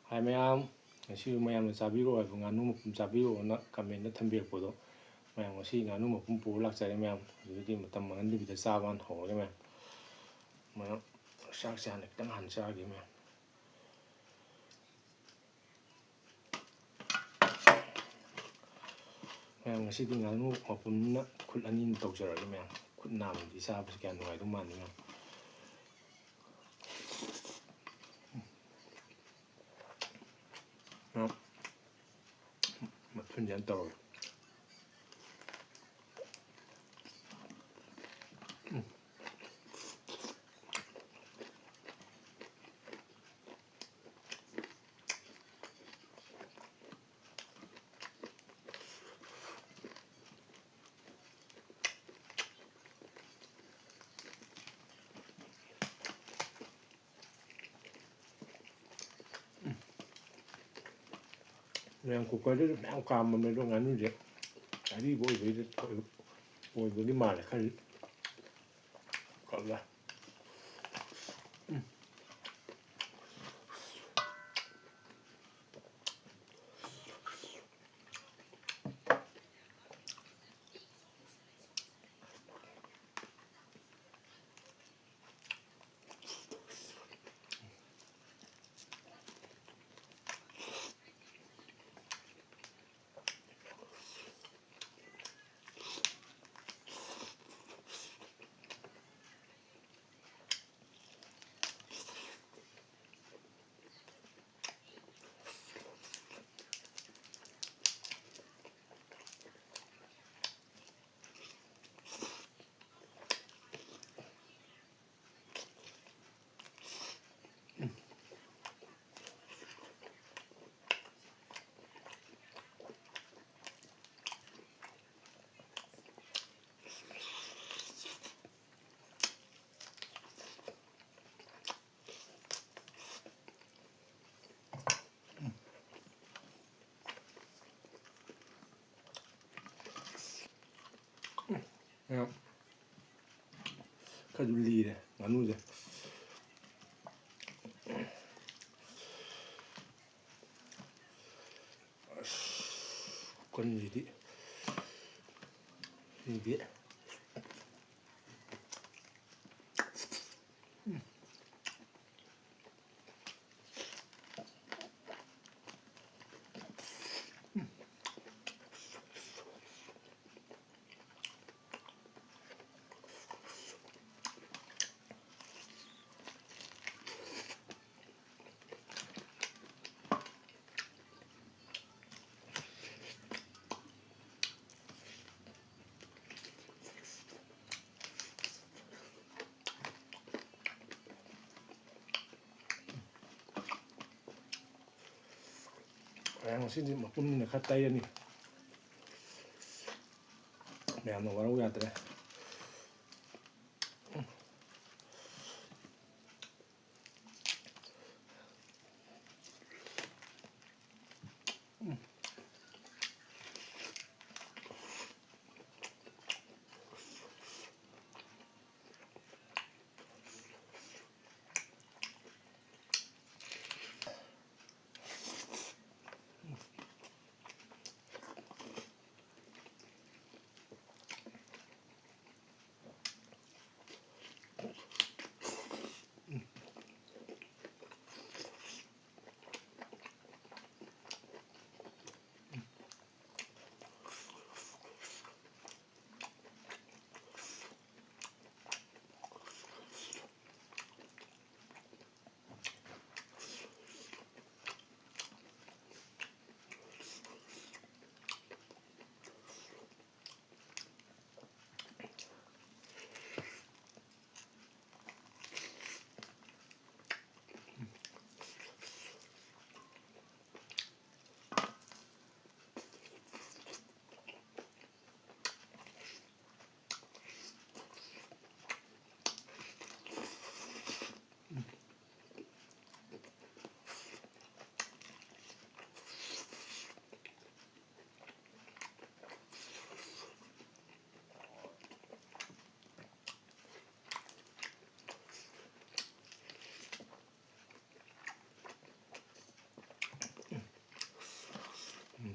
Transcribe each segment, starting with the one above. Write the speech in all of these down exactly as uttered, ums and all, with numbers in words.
ꯍꯥꯏ ꯃꯌꯥꯝ, ꯉꯁꯤ ꯃꯌꯥꯝꯅ ꯆꯥꯕꯤꯔꯛꯑꯣ ꯍꯥꯏꯕ ꯉꯥꯅꯨ ꯃꯄꯨꯝ ꯆꯥꯕꯤꯔꯛꯑꯣꯅ comment ꯊꯝꯕꯤꯔꯛꯄꯗꯣ, ꯃꯌꯥꯝ ꯉꯁꯤ ꯉꯥꯅꯨ ꯃꯄꯨꯝ ꯄꯨꯔ ꯂꯥꯛꯆꯔꯦ ꯃꯌꯥꯝ꯫ ꯑꯗꯨꯗꯤ ꯃꯇꯝ ꯃꯥꯡꯍꯟꯗꯕꯤꯗ ꯆꯥꯕ ꯍꯥꯟꯅ ꯍꯧꯔꯒꯦ ꯃꯌꯥꯝ꯫ ꯃꯌꯥꯝ ꯆꯥꯛꯁꯦ ꯍꯥꯟꯅ ꯈꯤꯇꯪ ꯍꯥꯟꯅ ꯆꯥꯒꯦ ꯃꯌꯥꯝ꯫ ꯃꯌꯥꯝ ꯉꯁꯤꯗꯤ ꯉꯥꯅꯨ ꯃꯄꯨꯝꯅ ꯈꯨꯠ ꯑꯅꯤꯅ ꯇꯧꯖꯔꯒꯦ ꯃꯌꯥꯝ꯫ ꯈꯨꯠ ꯅꯥꯝꯃꯗꯤ ꯆꯥꯕꯁꯦ ꯀꯌꯥ ꯅꯨꯡꯉꯥꯏꯗꯧ ꯃꯥꯟꯗꯦ ꯃꯌꯥꯝ꯫ ꯃꯊꯨꯟꯁꯦ ꯇꯧꯔꯒꯦ꯫ ꯃꯌꯥꯝ cooker ꯗꯁꯨ ꯃꯌꯥꯝ ꯀꯥꯝꯃꯕꯅꯦ ꯑꯗꯣ ꯉꯥꯅꯨꯁꯦ ꯑꯔꯤꯕ ꯑꯣꯏꯕꯩꯗ ꯑꯣꯏꯕꯒꯤ ꯃꯥꯜꯂꯦ ꯈꯔꯗꯤ꯫ ꯀꯜꯂꯦ꯫ ꯎꯝ꯫ ꯈꯔꯁꯨ ꯂꯤꯔꯦ ꯉꯥꯅꯨꯁꯦ꯫ ꯄꯨꯟꯁꯤꯗꯤ ꯁꯤꯗꯤ꯫ ꯉꯁꯤꯗꯤ ꯃꯄꯨꯝꯅꯤꯅ ꯈꯔ ꯇꯩꯔꯅꯤ꯫ ꯃꯌꯥꯝꯅ ꯋꯥꯔꯧ ꯌꯥꯗ꯭ꯔꯦ꯫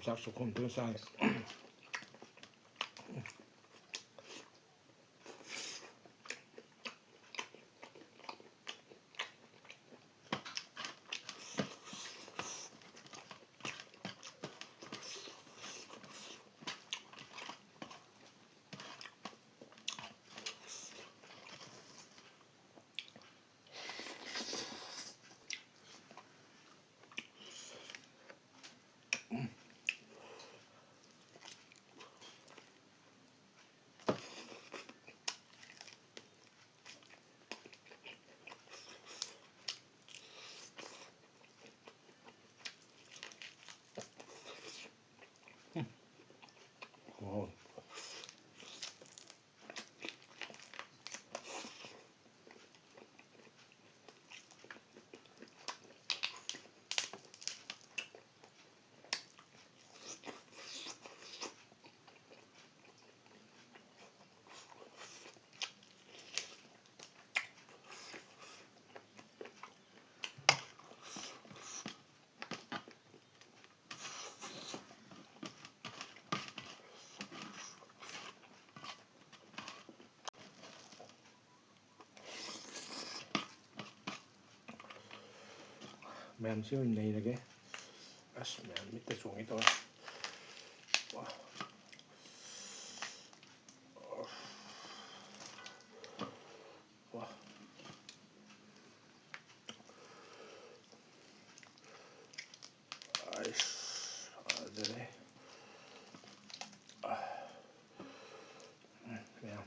ꯆꯥꯛ ꯆꯥꯛꯈꯣꯝꯗꯨꯅ ꯆꯥꯏ꯫ ꯃꯌꯥꯝꯁꯤ ꯑꯣꯏꯅ ꯂꯩꯔꯒꯦ꯫ ꯑꯁ, ꯃꯌꯥꯝ ꯃꯤꯠꯇ ꯆꯣꯡꯒꯦ ꯇꯧꯔꯦ꯫ ꯋꯥ꯫ ꯋꯥ꯫ ꯑꯩꯁ, ꯐꯖꯔꯦ꯫ ꯎꯝ, ꯃꯌꯥꯝ꯫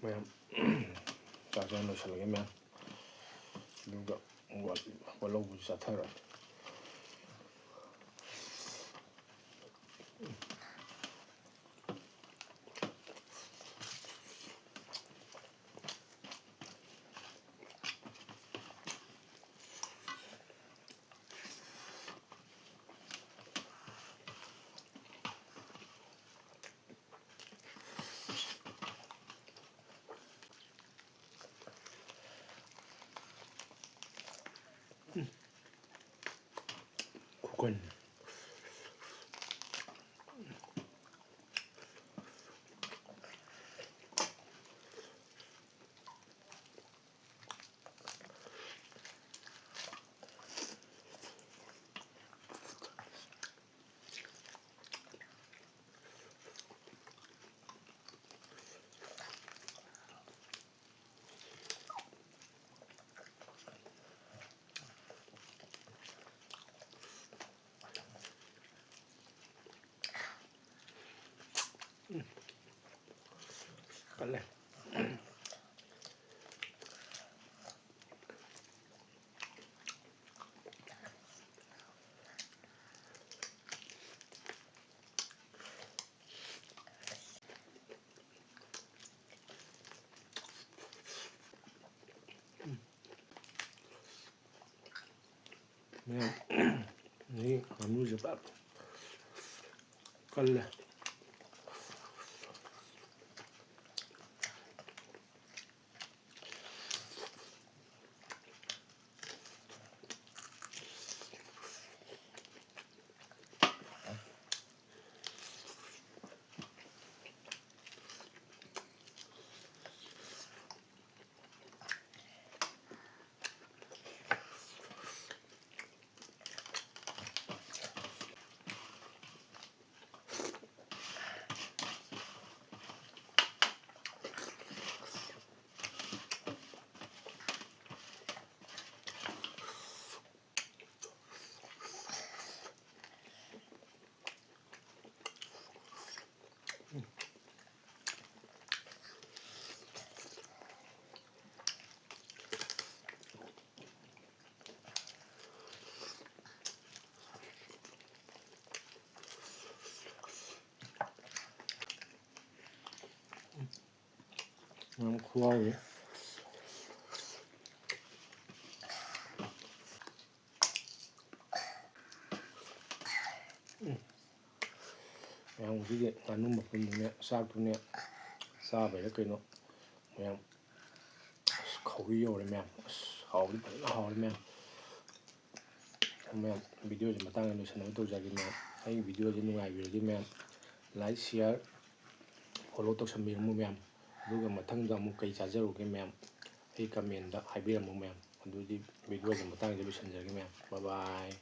ꯃꯌꯥꯝ ꯆꯥꯛ ꯆꯥ ꯂꯣꯏꯁꯤꯜꯂꯒꯦ ꯃꯌꯥꯝ꯫ ꯑꯗꯨꯒ ꯋꯥꯠ-, ꯋꯥꯠꯍꯧꯕꯁꯨ ꯆꯥꯊꯔꯒꯦ꯫ ꯈꯨꯀꯟ꯫ ꯎꯝ꯫ ꯀꯜꯂꯦ꯫ ꯃꯌꯥꯝ, ꯉꯥꯅꯨꯁꯦ ꯄꯨꯔꯥ ꯀꯜꯂꯦ꯫ ꯌꯥꯝ ꯈꯨꯍꯥꯎꯅꯤ꯫ ꯎꯝ꯫ ꯃꯌꯥꯝ ꯉꯁꯤꯒꯤ ꯉꯥꯅꯨ ꯃꯄꯨꯝꯗꯨꯅꯦ, ꯆꯥꯛꯇꯨꯅꯦ, ꯆꯥꯕꯩꯔ ꯀꯩꯅꯣ, ꯃꯌꯥꯝ, ꯑꯁ, ꯈꯧꯔꯤ ꯌꯧꯔꯦ ꯃꯌꯥꯝ꯫ ꯑꯁ, ꯍꯥꯎꯗꯤ ꯐꯖꯅ ꯍꯥꯎꯔꯦ ꯃꯌꯥꯝ꯫ ꯃꯌꯥꯝ, videoꯁꯦ ꯃꯇꯥꯡꯗ ꯂꯣꯏꯁꯤꯟꯅꯕ ꯇꯧꯖꯔꯒꯦ ꯃꯌꯥꯝ꯫ ꯑꯩꯒꯤ videoꯁꯦ ꯅꯨꯡꯉꯥꯏꯕꯤꯔꯗꯤ ꯃꯌꯥꯝ, like, share, follow ꯇꯧꯁꯟꯕꯤꯔꯝꯃꯨ ꯃꯌꯥꯝ꯫ ꯑꯗꯨꯒ ꯃꯊꯪꯗ ꯑꯃꯨꯛ ꯀꯩ ꯆꯥꯖꯔꯨꯒꯦ ꯃꯌꯥꯝ, ꯑꯩ commentꯇ ꯍꯥꯏꯕꯤꯔꯝꯃꯨ ꯃꯌꯥꯝ꯫ ꯑꯗꯨꯗꯤ videoꯒꯤ ꯃꯇꯥꯡꯁꯤꯗ ꯂꯣꯏꯁꯤꯟꯖꯔꯒꯦ ꯃꯌꯥꯝ꯫ Bye bye꯫